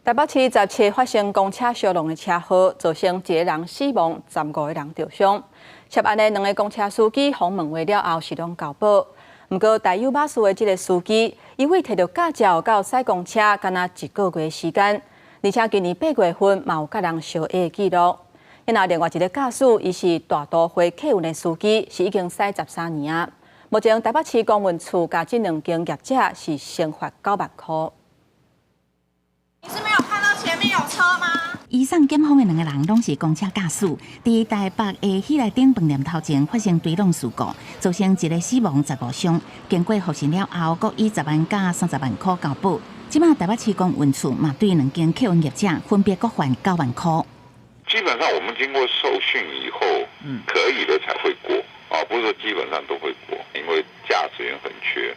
台北市17發生公車相撞的車禍，造成一個人死亡，15個人著傷。涉案的兩个公車司機訪問完了後是攏交保。毋過大有馬士的這个司機，伊為提著駕照到駛公車，敢若一個月時間，而且今年8月份嘛有佮人相打的記錄。那另外一個駕駛，伊是大都會客運的司機，是已經駛13年啊。目前台北市公運處共這兩間業者是先罰9萬箍。你是沒有看到前面有車嗎？移送檢方的兩個人攏是公車駕駛，佇台北的喜來登飯店頭前發生追撞事故，造成一个死亡、15傷。經過複審了後，各以10萬佮30萬箍交保。這馬台北市公運處嘛對兩間客運業者分別各罰9萬箍。基本上我們經過受訓以後，可以的才會過啊，不是說基本上都會過，因為駕駛員很缺，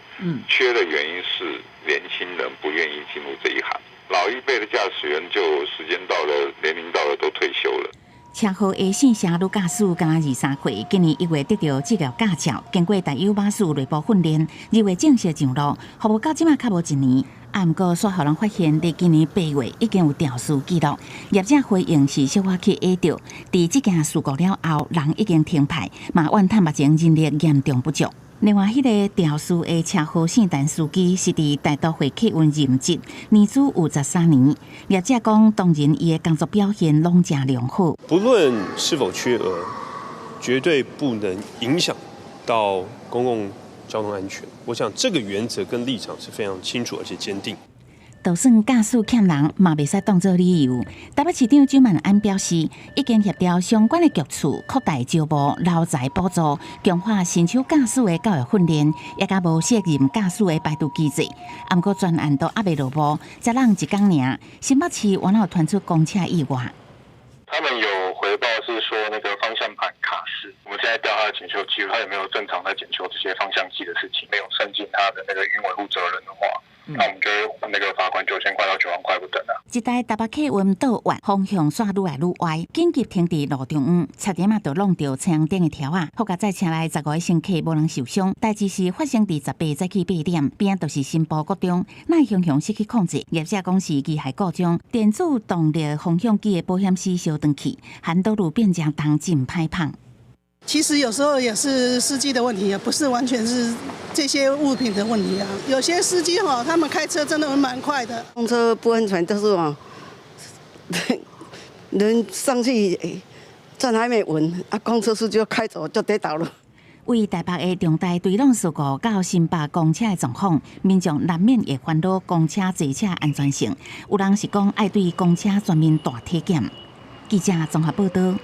缺的原因是年輕人不願意進入這一行。老一輩的駕駛員就時間到了，年齡到了都退休了。車禍的姓謝女駕駛敢若23歲，今年1月得著職業駕照，經過大有馬術內部訓練，2月正式上路，服務到這馬較無一年。啊，毋過煞予人發現，佇今年8月已經有肇事記錄。業者回應是小可去下著，佇這件事故了後，人已經停派，嘛怨嘆目前人力嚴重不足。另外，彼个肇事的車禍姓陳司機是佇大都會客運任職，年資有13年。業者講，當然伊的工作表現攏誠良好。不論是否缺額，絕對不能影響到公共交通安全。我想這個原則跟立場是非常清楚而且堅定。就算駕駛欠人，嘛袂使當做理由。台北市長蔣萬安表示，已經協調相關的局處擴大招募勞才補助，強化新手駕駛的教育訓練，也佮無適任駕駛的排除機制。毋過全案都猶未落幕，才人一工爾，新北市原來有傳出公車意外。他們有回報是說那個方向盤卡死，我們現在調他的檢修記錄，他有沒有正常在檢修這些方向機的事情，沒有善盡他的那個營維護責任的話，那我們就會那個罰款9000塊到9萬塊不等啊。一台台北客運倒彎方向煞愈來愈歪，緊急停佇路中央，差點仔就挵著車頂的柱仔，好佳哉車內15个乘客無人受傷。代誌是發生佇18早起8點，邊仔就是新埔國中，哪會雄雄失去控制？業者講是機械故障，電子動力方向機的保險絲燒斷去，還道路變誠重，真歹碰。其實有時候也是司機的問題啊，不是完全是這些物品的問題啊。有些司機哈，他們開車真的蠻快的。公車不安全，就是哦，人上去站還沒穩，啊，公車司機就開走就跌倒了。為台北的重大追撞事故到新北公車的狀況，民眾難免會煩惱公車坐車安全性。有人是講愛對公車全面大體檢。記者綜合報道。